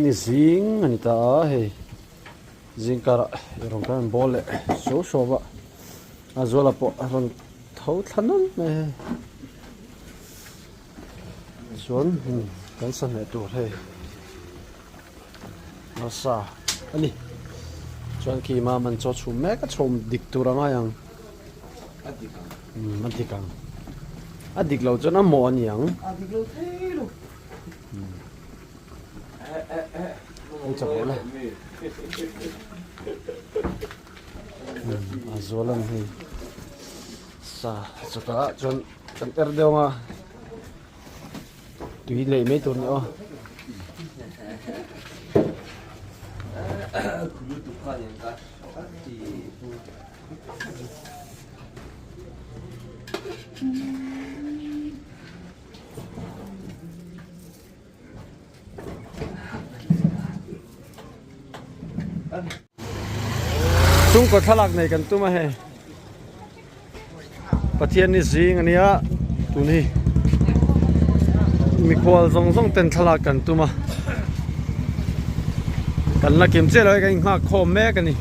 Pathianni zing a ni ta a hei zing karah rawn kan rawn bawl leh suau suau a a zuala pawh a rawn tho thla nawlh mai a hei chuan kan sa hneh tur hei nasa a ni chuan khi mam an chaw chhum mek a chhawm dik tur a ngai ang umm a dik ang a dik lo chuan a mawh a ni ang. Hei chak rawh le a zual an hei sa chutah chuan kan er deuh ang a tui leh mai tur a ni aw. Chungkaw thlalak nei kan tum a hei Pathian ni zing ania tun hi mikhual zawng zawng ten thlalak kan tum a kan la kim chiah lo hei kan inghak khawm mek a ni.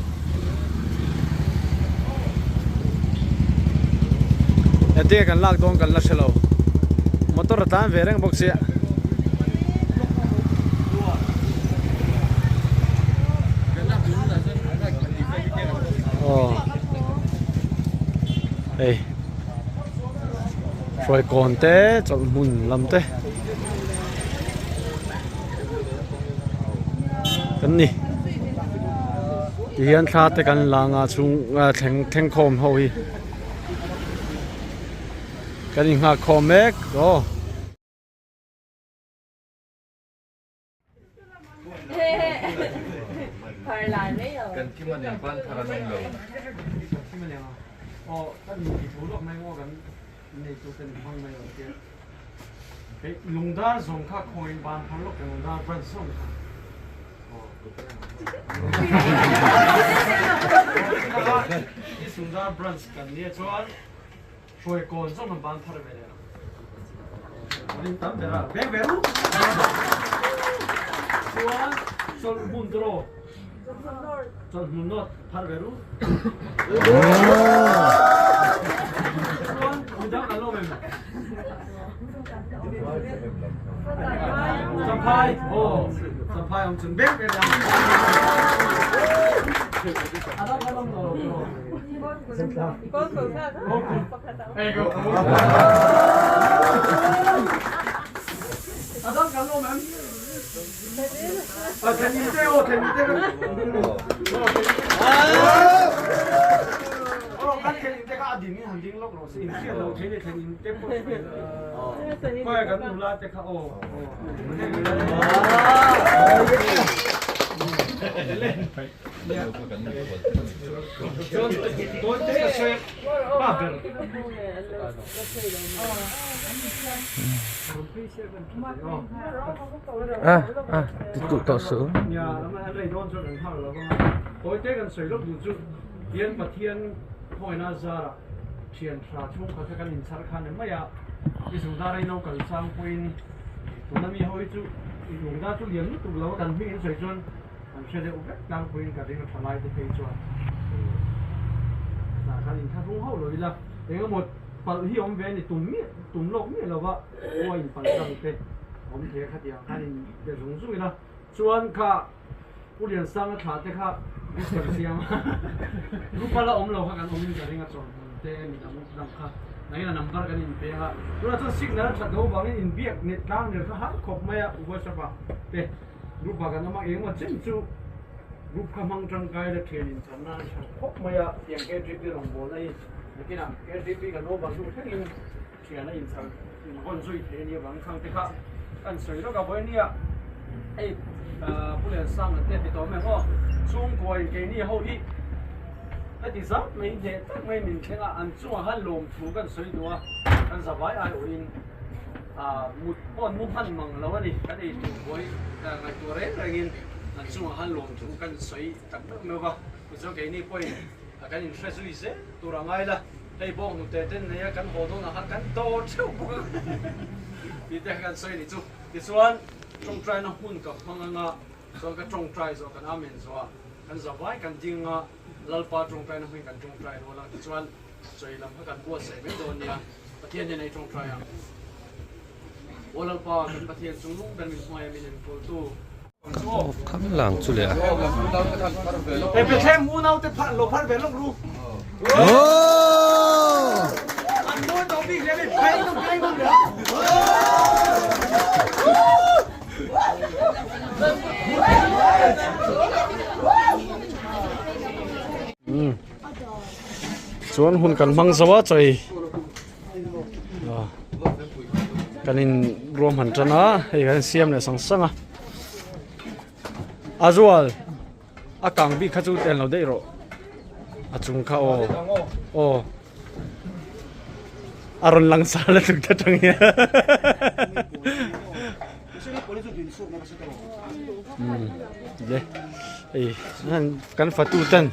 Hetia kan lak dawn kan la hre lo motor a tlan ve reng bawk sia. Aw hei hruai kawn te chawlh hmun lam te kan ni. Tihian thla te kan la anga chhung thleng thleng khawm ho hi kan inghak khawm mek aw. Lungdar zawng kha khawiin ban phar lawk ang lungdar branch zawng kha. Lungdar branch kan nia chuan hruai kawn zawng kan ban phar ve leh ang. Rin tam ber a beng ve ru. Chuan chawlh hmun tawh chawlh hmun nawt phar ve ru. Chuan midang an lawm em? Champhai aw Champhai awm chun bek bek ang Adam adam lo lo Adam kan lawm em Thenin te aw thenin te Aw kan thenin te kha a ding in han ding lawk rawh se in hriat lo thei leh thenin te pawh khawi kan nula te kha aw Chuan tawi te ka sawi pa ber A a ti tuh tawh suh. Nia an rei dawn chuan kan nghak lo vang a tawi te kan sawi lawk duh chu hian Pathian khawina zarah thian tha chhungkhat kha kan inchhar khan em mai a i zungdar a ino kal chang pawhin tuna mi ho hi chu lungdar chu lian lutuk lo a kan hming in sawi chuan an hre deuh vek tlangpuiin ka ring a tha lai te phei chuan tah khan inthlahrung hauh lo ila eng emaw palh hi awm ve a ni tum miah tum lawk miah lova aw a inpalh tlang te awm thei a khatiang khan in be zung zung ila chuan kha Pu Liansanga thla te kha group kan siam a group a la awm lo kha kan awm in ka ring a chawlhmun te mi dang dang kha nangin a number kan in peng a tunah chuan signal a that loh vangin inbiak net tlang ner kha har khawp mai a whatsapp ah te group ah kan awm a engemaw chen chu group kha hmang tangkai la thian in chhan nan tha khawp mai a tiang KTP rawngbawlna hi nakinah KTP kan awm ang hnu thlengin Thian a inchhal invawn zui thei a nih avangin khang te kha kan sawi lawk a vawi nia hei Pu Liansanga te ti tawh mai ang aw chhungkua in keini ho hi heti zat mai hneh tak mai min thleng a an chungah khan lawmthu kan sawi duh a kan zavai ai awhin mut pawh an mu hman mang lo a ni kan ei tur buai ngaihtuah reng rengin an chungah khan lawmthu kan sawi tak meuh meuh va tichuan keini pawhin kan inhre zui zel tur a ngai la. Hei bawng hnute ten nei a kan haw dawn ah khan kan dawr theuh bawk a tih te kha kan sawi a nih chu. Tichuan tawngtaina hmun ka hmang anga Chuan ka tawngtai zawh kan Amen zawh a, kan zavai kan ding a, Lalpa tawngtaina hming kan tawngtai rual a, tichuan chawi lam kha kan buatsaih mai dawn nia, Pathian hian ei tawngtai ang. Aw Lalpa, kan Pathian chung lung ber min hnuaia min enkawltu. Aw kham lang chu le a. Hei Bethlehem unaute phar lo phar ve lawk ru. An mawi tawh bik hle mai, phei nawn phei nawn leh a. Chuan hun kan hmang zo a chawi kan in ruahman tan a hei kan siam leh sang sang a a zual a kang bik kha chu tel lo daih rawh a chung kha aw aw. A rawn lang sar lutuk ta tang hian. Le ei kan fatu ten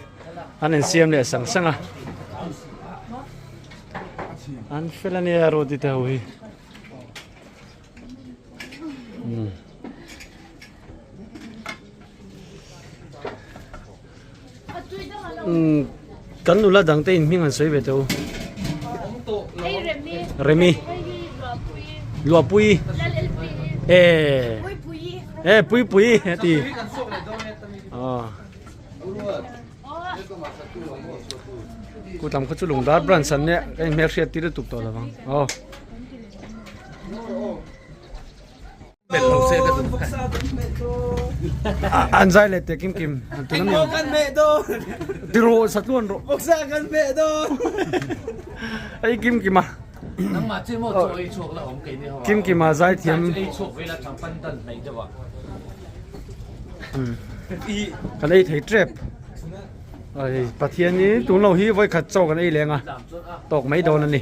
an insiam leh sang sang a. An fel ania roti te ho hi. Kan nula dang te in hming an sawi ve teh u. Remi. Luahpui. E. E pui pui a ti. Kutlam kha chu lungdar branch an nia ka inhmel hriat tir lutuk tawh lovang. Aw. An zai leh teh kim kim an tun ania. Ti rawh satluan rawh. Hei kim kima. Kim kima zai thiam. Kan ei thei tep. Ai Pathian hi tun lo hi vawi khat chaw kan ei leng a tawk mai dawn a ni.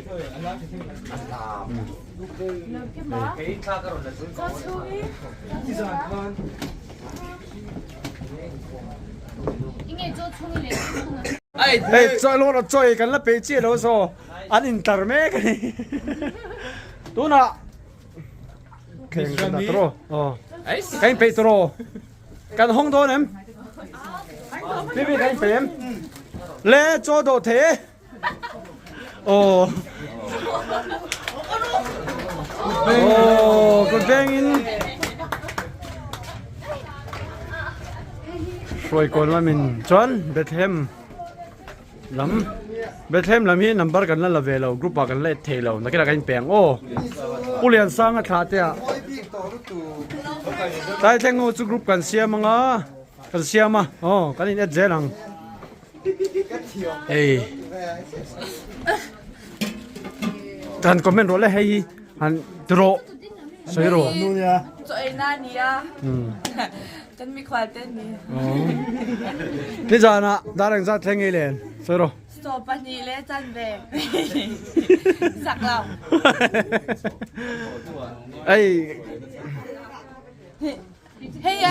Hei chaw lawr a chaw ei kan la peih chiah lo saw an intlar mek a ni. Tunah thleng kan dah tawh aw kan inpeih tawh aw. Kan hawng dawn em? Bibi kan inpeih em? Le chaw dawh thei e. Aw. Aw, kut vengin hruai kawn lamin chuan Bethlehem lam Bethlehem lam hi number kan la la ve lo group ah kan la et thei lo nakinah kan inpe ang aw Pu Liansanga thlah te ah tlai thleng ho chu group kan siam anga kan siam a aw kan in et zel ang. Hei han comment rawh le hei hi han ti rawh sawi rawh Chaw ei na nia kan mikhual te ni nizanah dar engzat thleng ei len sawi rawh Chaw pahnih le chan ve sak lo ei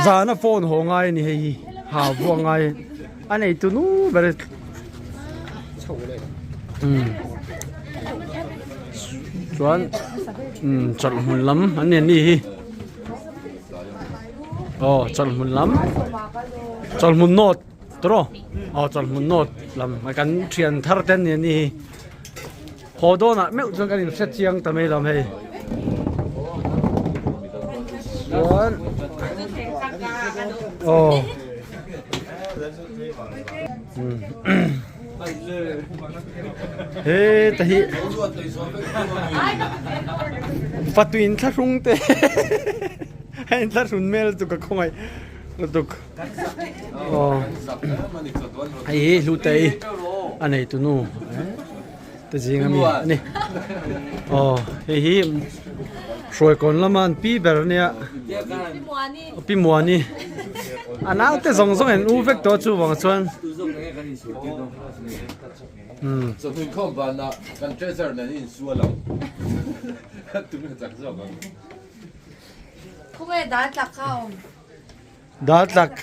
Zana phone haw ngai a ni hei hi ha vuah ngai a nei tu nu ber chuan chawlh hmun lam an ni ani hi aw chawlh hmun lam chawlh hmun nawt tawh aw chawlh hmun nawt lam kan thian thar te an ni ani hi. Haw dawnah meuh chuan kan inhre chiang ta mai lo hei. Chuan aw he ta hi fatuin thlahrung te a inthlahrun hmel chu ka khawngaih lutuk aw hei hi hlutei a neitu nu. Te zing ami a ni. Aw hei hi Hruaikawn lama an pi ber ania. Pi Muani. A naute zawng zawng an u vek tawh a chuvang chuan. Umm. Chawhnu inkhawm vanah kan treasure nen in insual ang. Tunge chak zawk ang. Khawnge dal tlak kha a awm. Dal tlak.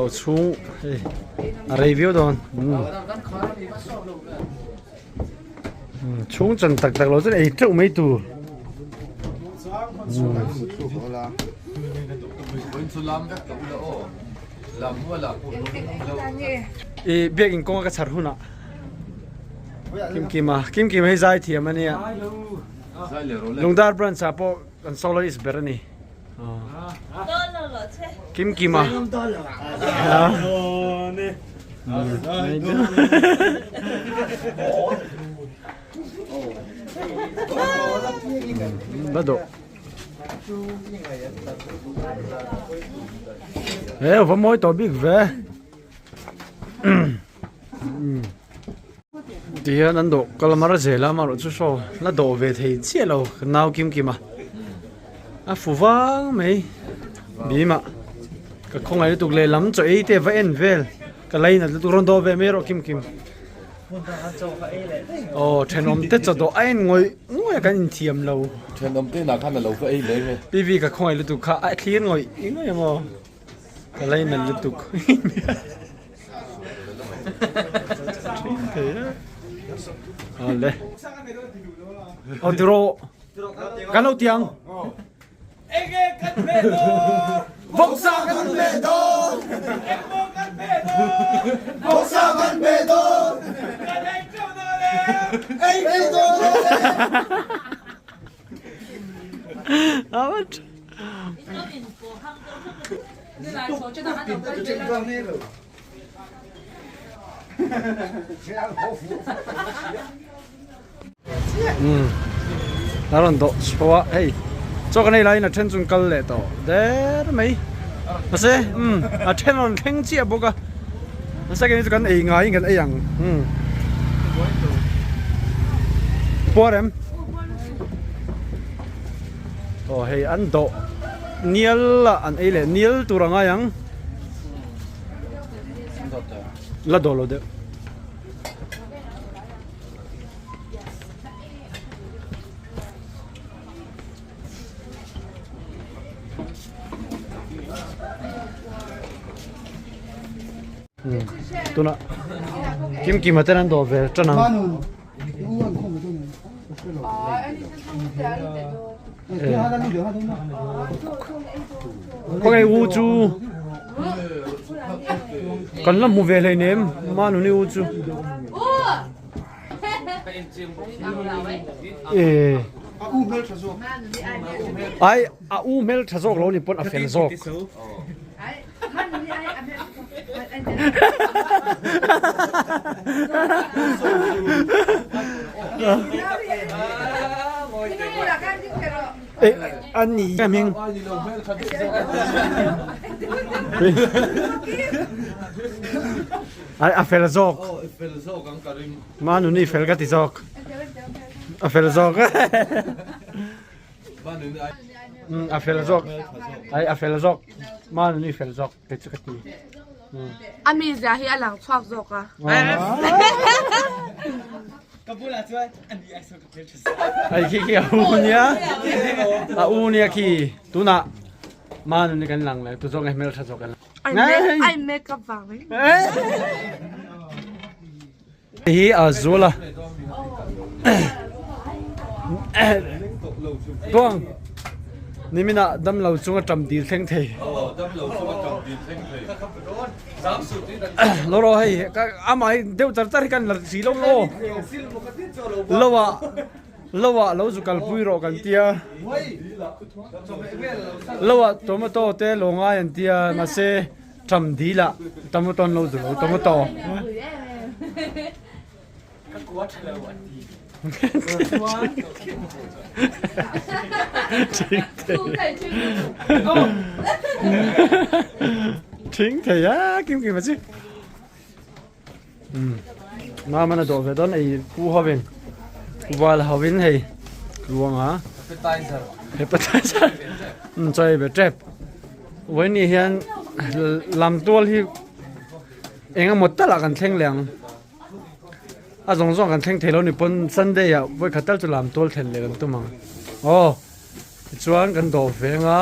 Do chhung hei a rei viau dawn. Chhung chan tak tak lo chuan ei teuh mai tur. I biakin kawnga ka chhar hunah Kim Kima Kim Kima hi zai thiam a nia. Lungdar branch ah pawh kan soloist ber a ni. Kim Kima. La do. E va mawi tawh bik ve. Tihian an dawh kal mar zel a amaherawhchu saw la dawh ve thei chiah lo ka nau kim kim a a fu vang mai bim ah ka khawngaih lutuk lehlam chaw ei te va en vel ka lainat lutuk rawn dawh ve mai erawh kim kim aw thenawm te chaw dawh a en ngawih ngawih a kan inthiam lo thenawm te inah khan a lo va ei leh nge P V ka khawngaih lutuk kha a thlir ngawih ngawih ang aw ka lainat lutuk. Ale. Aw tiro. Kan lo tiang. Enge kan pe do. Voksa kan pe do. Engmo kan pe do. Voksa kan pe do. Kan ei teuh na le. Ei ei do le. Amat. A rawn dawh chho a hei chaw kan ei laiin a then chu an kal leh tawh der mai mahse umm a then a rawn thleng chiah bawk a nasa takin chu kan ei ngaiin kan ei ang umm puar em aw hei an dawh nial a an ei leh nial tur a ngai ang. La dawh lo deuh. Tuna kim kim a ten an dawh ve tan ang. Khawnge u chu kan la hmu ve hleinem Manuni u chu e ai a u hmel tha zawk lo ni pawn a fel zawk. An ni ka hming. Ai a fel zawk. Manuni fel ka ti zawk. A fel zawk. A fel zawk ai a fel zawk manuni fel zawk te chu ka ti a mi zia hi a lang chhuak zawk a ka bulah chuan ani ai saw ka fel tha ai khi khi a u nia a u nia khi tunah manuni kan lang leh tu zawk nge hmel tha zawk kan ai make up vang mai Hi a zul a tuang niminah damlo chunga tam dil thleng thei lo rawh hei amah hi deuh char char hi kan la si lo maw lo ah lo ah lo zu kalpui rawh kan tia lo ah tomato te lo ngai an tia mahse Ṭam dil ah tomato an lo zu lo tomato. Ka kua ṭha lo an ti. Ṭhing thei a kim kim a chi. Mama na dawh ve dawn ei pu hovin val hovin hei ruanga Appetizer. Appetizer. Chai ve tep. Vawiin hian lam tual hi eng emaw talah kan thleng leh ang. A zawng zawng kan thleng thei lo ni pawn Sunday ah vawikhat tal chu lam tual thlen leh kan tum ang. Aw tichuan kan dawh ve anga.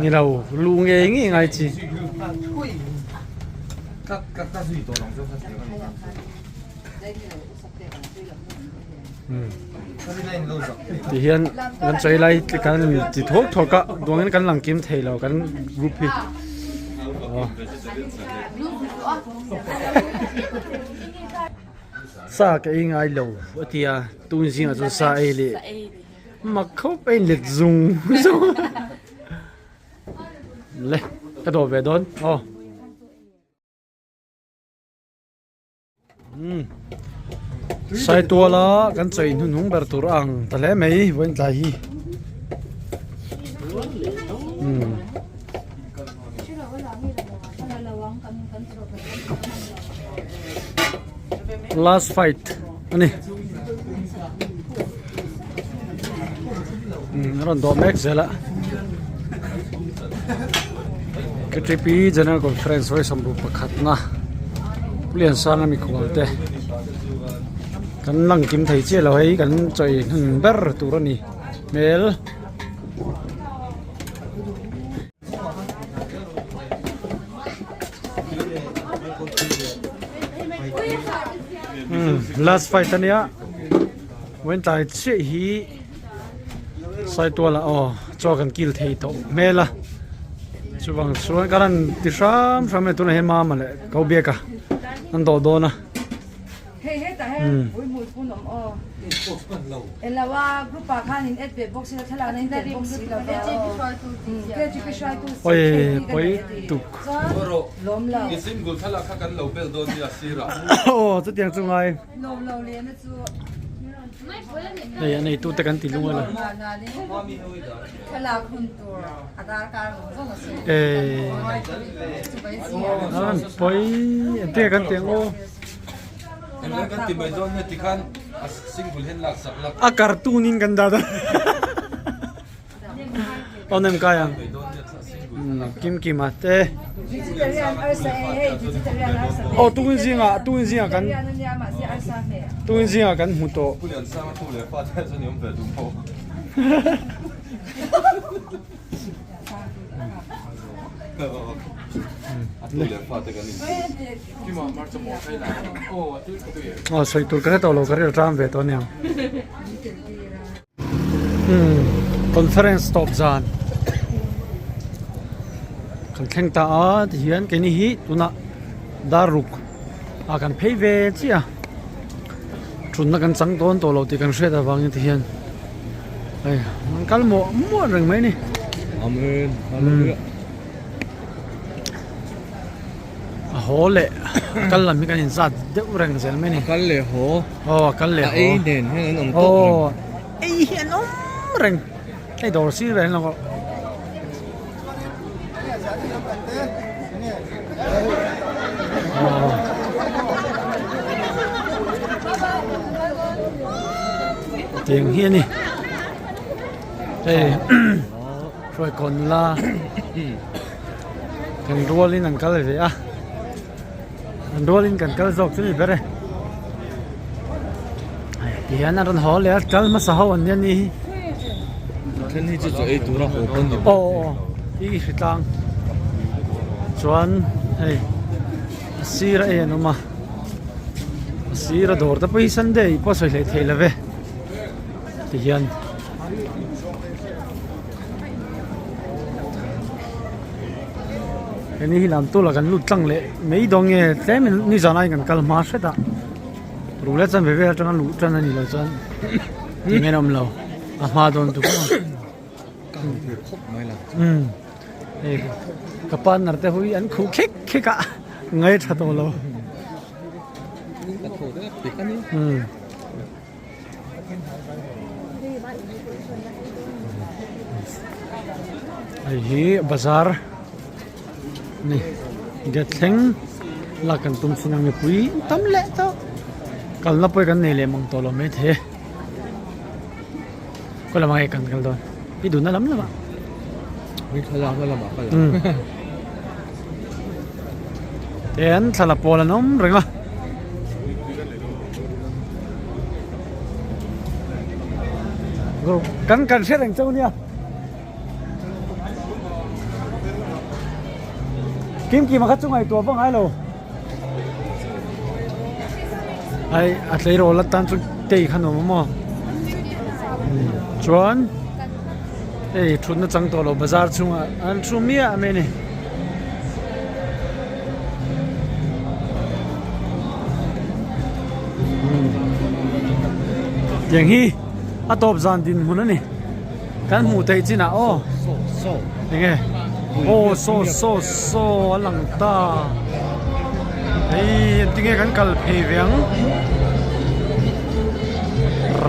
Ni lo, luh ngei ngei ngai chi. Ti hian kan chawi lai kan ti thawk thawk a duangin kan lang kim thei lo kan group hi sa ka ei ngai lo a ti a tun zingah chuan sa ei leh mak khawp a inlet zung zung le ka dawh ve dawn aw. Saituala kan chawi hnuhnung ber tur a ang ta hle mai vawiin tlai hi. Last fight a ni. A rawn dawh mek zel a. KTP General Conference vawi sawmruh pakhatna Pu Liansanga mikhual te kan lang kim thei chiah lo hei kan chawi hnun ber tur a ni hmel. Last fight a nia vawiin tlai chiah hi Saituala aw chaw kan kil thei tawh hmel a chuvang chuan ka rawn ti hram hram e tunah hian mama leh ko biak a an dawh dawn a. Hei hetah hian puihmui phun awm aw. Elo a group ah khan in add ve bawk sila thlalak na in tel bawk si lova aw. KGP hruaitu Oi pui tuk. Lawm lo. I single thlalak kha kan lo bel dawn nia sir ah. Aw chutiang chu ngai. Lawm lo leh na chu. Hei a neitu te kan ti lung a la. Thlalak hun tur a darkar zawng zawng a si. Eh. An pui engtin kan ti ang aw. A cartoon in kan dah dawn. Aw nem kai ang. Kim kim a te. Aw tukin zingah tukin zingah kan tukin zingah kan hmu tawh. Aw sawi tur ka hre tawh lo ka ril ram ve tawh aniang umm conference tawp zan kan thleng ta a tihian keini hi tunah dar ruk ah kan phei ve chiah a thutna kan chang dawn tawh lo tih kan hriat avangin tihian hei an kal muah muah reng mai a ni. Amen hallelujah. A haw leh a kal lam hi kan inzat deuh reng zel mai a ni. A kal leh haw. Aw a kal leh haw. A ei nen hian an awm tawp reng. Aw ei hi an awm reng. Hei dawr sir reng lo. Tiang hi a ni. Hei hruai kawn la kan rualin an kal ve a an rualin kan kal zawk chu ni ber e tihian a rawn haw leh a kal hmasa ho an nia ni hi then hi chu chaw ei tura haw pawn ni aw aw i hritlang chuan hei a sir a ei an awm a a sir a dawr te pawh hi sunday pawh sawi hleih theih lo ve tihian. Heni hi lam tula kan lut tlang leh mai dawn nge tlem in ni zan aiin kan kal hma hret a ruk leh chuan ve vel atanga luh tan a ni lo chuan tinge an awm lo a hma dawn tuk a umm hei ka partner te ho hi an khuh khek khek a ngaih tha tawh lo umm. Hei hi bazar ni gate thleng lak kan tum thin a mipui tam leh tawh kalna pawh hi kan nei leh mang tawh lo maithei e khaw lamah nge kan kal dawn i duhna lam lamah Tian thla la pawl an awm reng a. Kan kan hre reng chauh nia. Kim Kima kha chu ngaihtuah vak ngai lo. Ai a tleirawl atan chu tei kha nuam awm aw. Chuan hei thutna chang tawh lo bazar chhungah an thu miah mai a ni. Tiang hi a tawp zan dinhmun a ni. Kan hmuh theih chinah aw enge aw saw saw saw a lang ta hei engtinge kan kal phei ve ang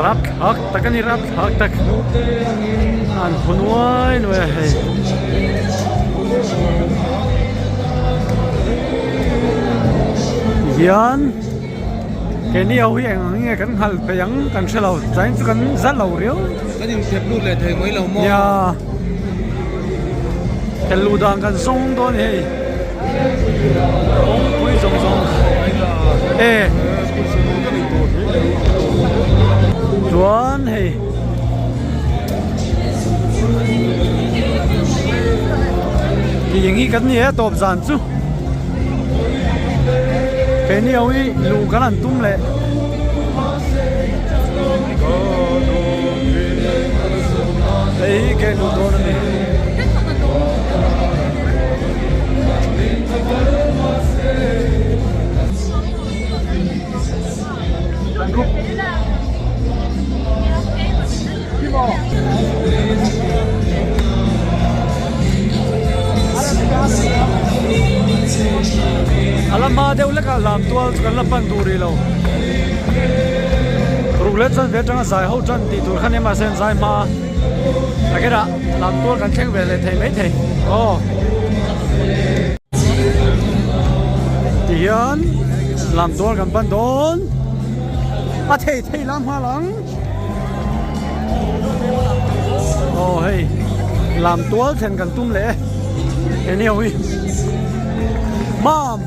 rapthlak tak a ni rapthlak tak an phu nuai nuai a hei. Tihian. Keini ho hi eng ang nge kan nghal peih ang kan hre lo tlai chu kan zat lo riau. Kan inthep lut leh thei mai lo maw? Nia tel luh dan kan zawng dawn a ni hei kawngpui zawng zawng e chuan hei tih eng hi kan ni e tawp zan chu. Keini ho hi luh kan han tum leh hei hi ke luh dawn a ni. A la hma deuh hlek a lam tual chu kan la pan duh rih lo ruk leh chuan ve atanga zai ho tan tih tur kha nia mahse an zai hma a takirah lam tual kan thleng ve leh thei maithei aw tihian lam tual kan pan dawn a thei thei lam nghal ang. Aw hei lam tual thlen kan tum leh e eng nge hi mam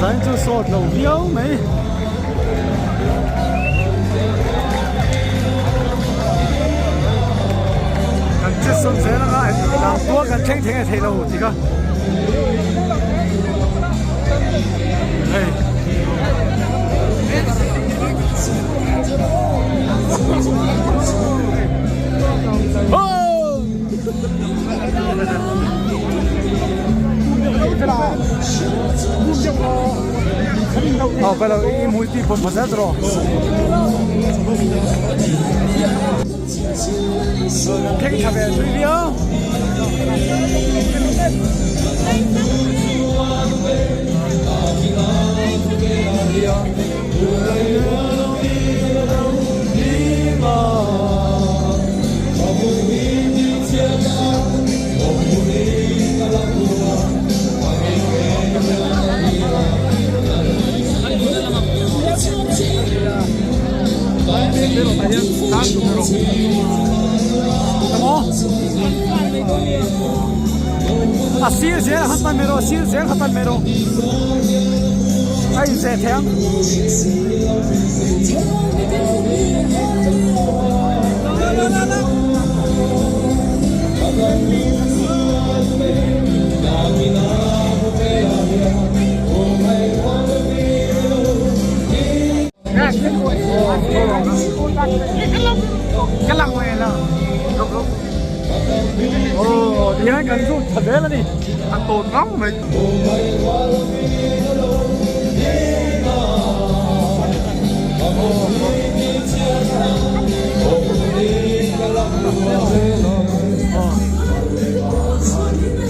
zain chu sawt lo viau mai kan che sawn zel anga lam tual kan thleng thei nge thei lo tih kha. Ờ, phải là mùi tí phần phần rất rồi. Theng tha ve thui viau. A sir zel kha pan mai rawh a sir zel kha pan mai rawh a inzeh thei ang. Tihian kan lut tha zel a ni a tawn ngang mai.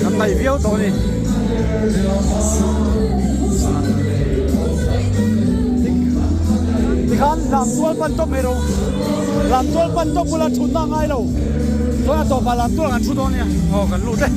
Kan hnaih viau tawh a ni. Tikhan lam tual pan tawp mai rawh. Lam tual pan tawp bula thutna a ngai lo. Chuan a tawpah lam tual kan thu dawn nia. Aw kan lut e.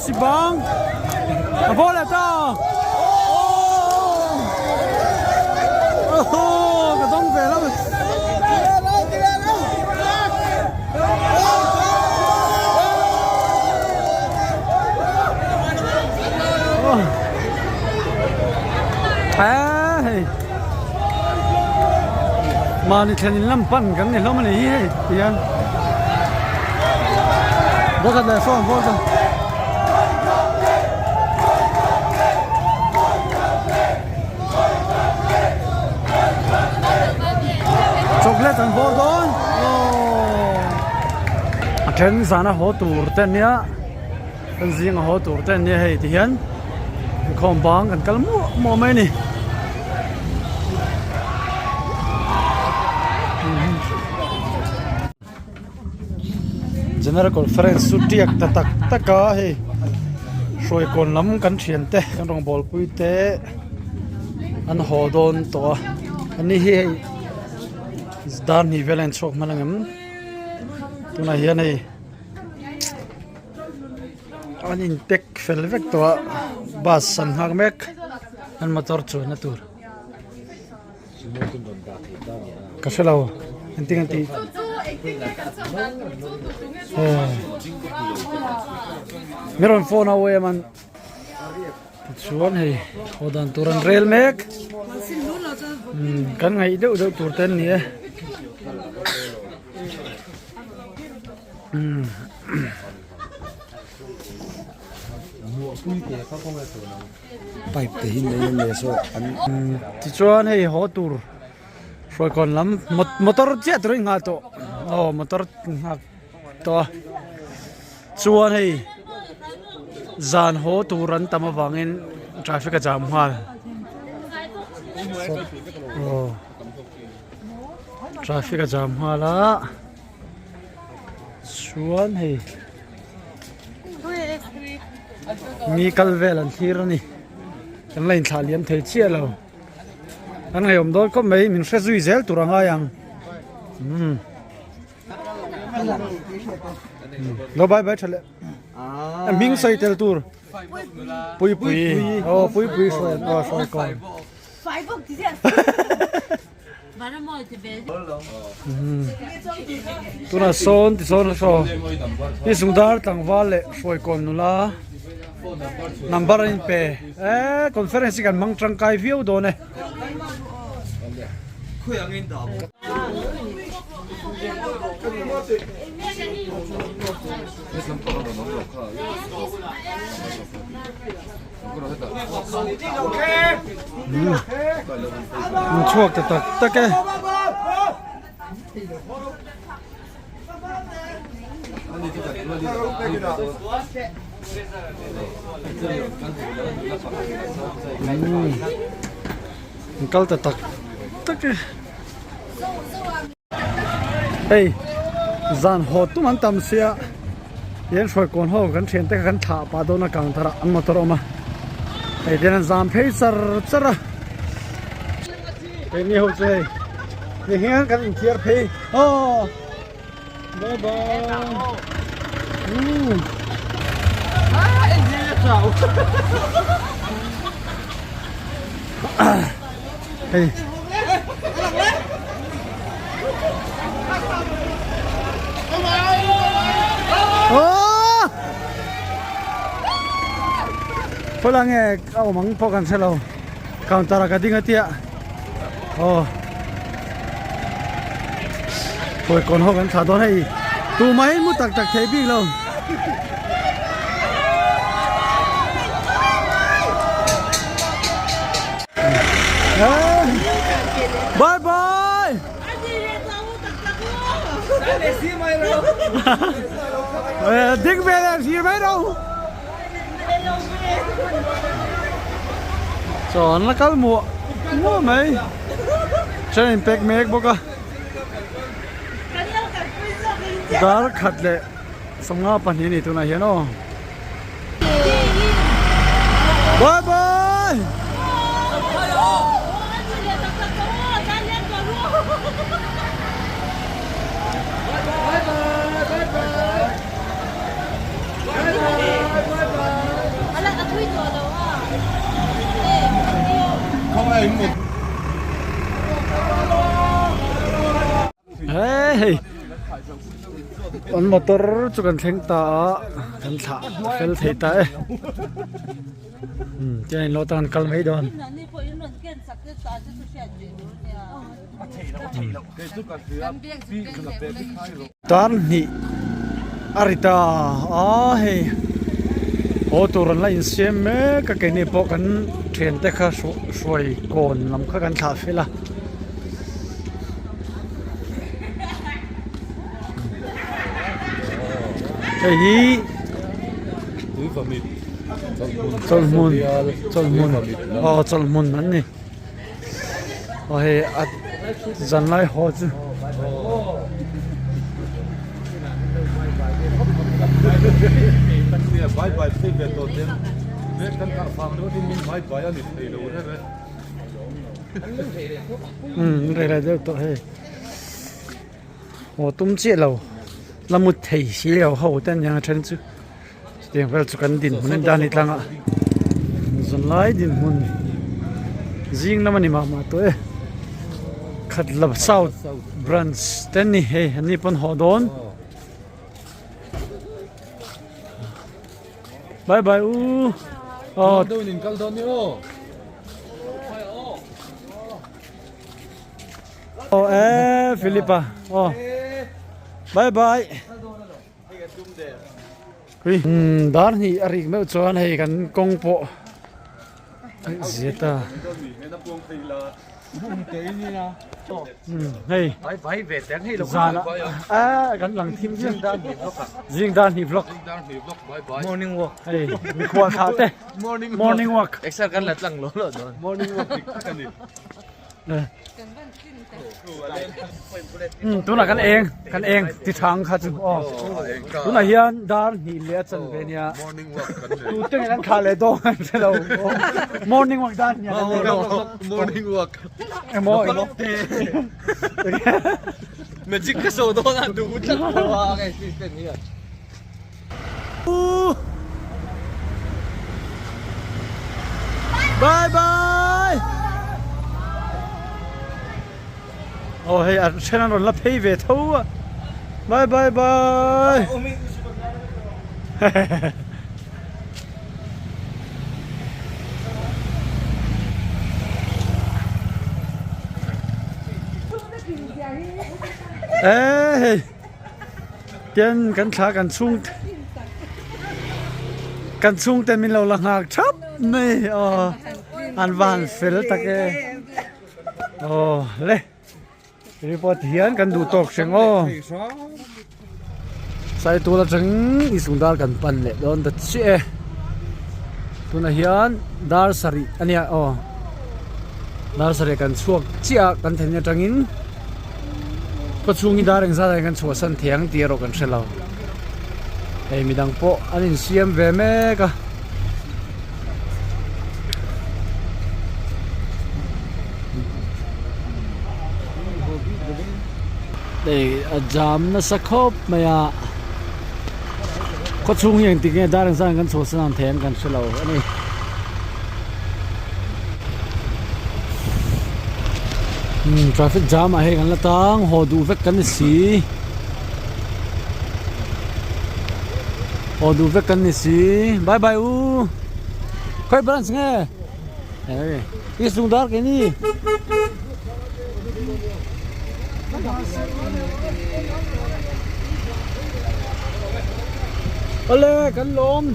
si bang a ball leh ta oh ka dawng ve lo hei mahni thlen in lam pan kan ni hlawm a ni hi hei tihian bawkhat leh sawn bawk chuan chocolate an bawr dawn aww a then zana haw tur te ania kan zinga haw tur te ania hei tihian inkhawm bang kan kal muah muah mai a ni. General Conference chu tiak ta tak tak a hei hruai kawn lam kan thian te kan rawngbâwl pui te an haw dawn tawh a ani hi hei dar hnih vel a inchhuak hman ang em tunah hian hei an in pack fel vek tawh a bus an nghak mek an motor chuanna tur. Ka hre lo engtin an tih mi rawn phone a awm an tichuan hei haw dan tur an rel mek kan ngaih deuh deuh tur te an ni e. Pipe te hi nei a nia saw an. Tichuan hei haw tur hruaikawn lam motor chiah tur a inghah tawh aw motor nghak tawh a chuan hei zan haw tur an tam avangin traffic a jam nghal aw traffic a jam nghal a chuan hei. Mi kal vel an thlir a ni kan la inthlah liam thei chiah lo kan ngaihawm dawn khawp mai min hre zui zel tur a ngai ang umm lo bye bye tha leh a hming sawi tel tur puipui aw puipui hruai aw hruai kawn. Tunah sawn tisawn a saw hi sungdar tlangval leh hruaikawn nula number an inpe eee conference hi kan hmang tangkai viau dawn e. An chhuak ta tak tak e. An kal ta tak tak e. Hei zan haw tum an tam sia hian hruai kawn ho kan thian te kha kan thlah pah dawn a kang thar ah an motor a awm a hei tian an zam phei char char a keini ho chu hei ni hian kan inthiar phei aw bye bye umm hei. Khawi lai nge a awm ang pawh kan hre lo counter ah ka ding a tia aw khawi kawn ho kan thlah dawn hei tumah hi mu tak tak thei bik lo. Bye bye. Ding ve le thlir mai ro. Chaw an la kal muah muah mai. Train pack mek bawk a. Dar khat leh sawmnga pahnih a ni tunah hian aw. Bye bye. An motor chu kan thleng ta a kan thlah fel thei ta e tiang in lo tan kal mai dawn. Tan hnih a ri ta a hei haw tur an la insiam mek a keini pawh kan thiante kha hruai kawn lam kha kan thlah fel a. Hei hi chawlhhmun chawlhhmun aw chawlhhmun an ni aw hei a zan lai haw chu. Umm rei lai deuh tawh hei haw tum chiah lo la mut thei si lo ho te aniang a then chu chutiang vel chu kan dinhmun a ni ta a ni tlangah zanlai dinhmun zing lam a ni mah mah tawh e khat la south branch te an ni hei an ni pawn haw dawn bye bye u aw Aw e Philipa aw bye bye hui dar hnih a rik meuh chuan hei kan kawng pawh zia ta hei zan ah kan lang thim zing dar hnih vlog morning walk hei mikhual thlah te morning walk exer kan la tlang lo lo dawn morning walk dik tak a ni Tunah kan eng kan eng ti thang kha chu aw tunah hian dar hnih leh a chan ve nia tute nge kan thlah leh dawn an hre lo morning walk dar hnih ah kan nei morning walk emaw magic ka saw dawn a duh tlat lo a ka assistant hian. Bye bye Aw hei a then an rawn la phei ve tho a Bye bye bye E hei Tian kan thla kan chhung kan chhungte min lo la nghak thap mai aw an van fel tak e aw le report hian kan duh tawk hreng aw Saitul atang Isung dar kan pan leh dawn ta chiah e tunah hian dar sarih ania aw dar sarih kan chhuak chiah a kan thlen atangin. Khaw chhung hi dar engzat ah hian kan chhuahsan thei ang tih erawh kan hre lo hei midang pawh an insiam ve mek a. Hei a jam nasa khawp mai a khaw chhung hi engtik nge dar engzat ah kan chhuahsan ang thei ang kan hre lo a ni. Traffic jam ah hei kan la tang haw duh vek kan ni si haw duh vek kan ni si bye bye u khawi branch nge i sung dar ke ni awle kan lawm.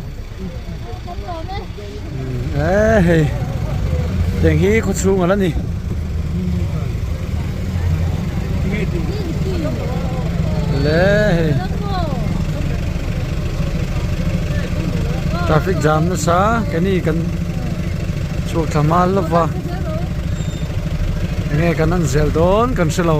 E hei tiang hi khaw chhung ala ni le hei traffic jam nasa keini kan chhuak thla hma lova enge kan an zel dawn kan hre lo.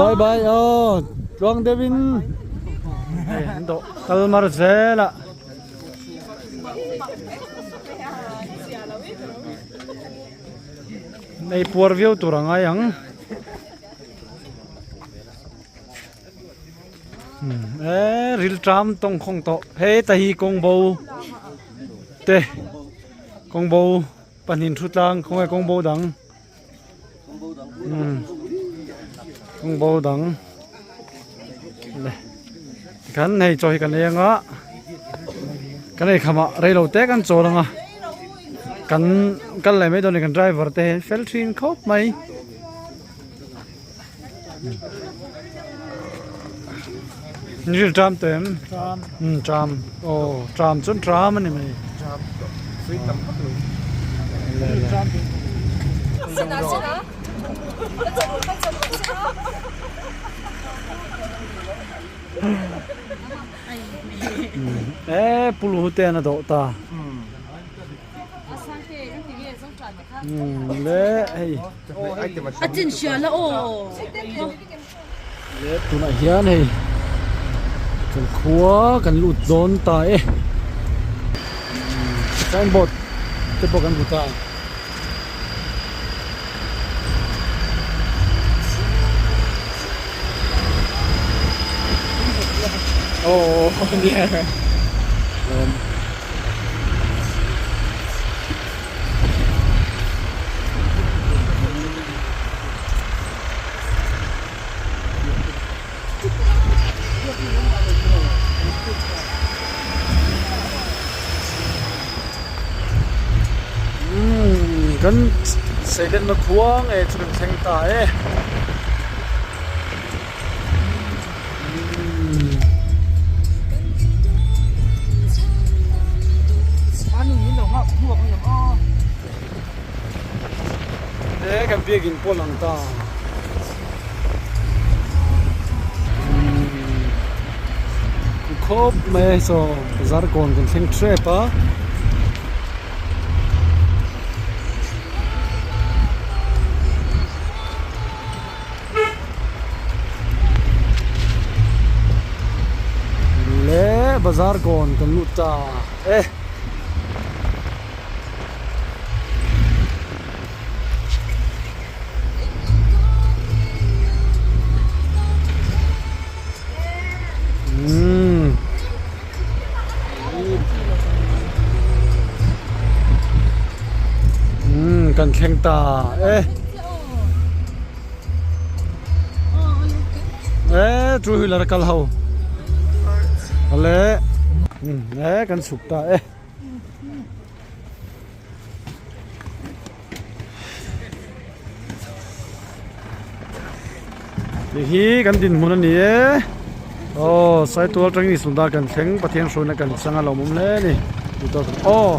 Bye bye aw tluang deuhin. Hei an dawh kal mar zel a. Ei puar viau tur a ngai ang. E ril tram tawng khawng tawh hei ta hi kawng bo te kawng bo pahnih thu tlang khawnge kawng bo dang kawng bo dang le tikhan hei chaw hi kan ei anga kan ei khamah reilo te kan chawl anga kan kal leh mai dawn a ni kan driver te hi an fel thin khawp mai. Ril tram tawh em? Tram. Um tram. Aw tram chuan tram a ni mai. Tram tawh. Sui tam vak lo. Tram E pulu hu te an a dawh ta. Le hei. A chin hria la aw. Le tunah hian hei kan khua kan lut dawn ta e. Signboard te pawh kan hmu ta. Aw nia. Kan seilenna khua nge chu kan thleng ta e. He kan biakin pawh lang ta. Khawp mai a saw bazar kawn kan thleng tep a. Le bazar kawn kan lut ta e. Umm. Umm kan thleng ta e. E two wheeler a kal ho le e kan chhuk ta e. Hei hi kan dinhmun a ni e aw saitual atangin sundar kan thleng Pathian hruaina kan chang a lawmawm hle a ni aw.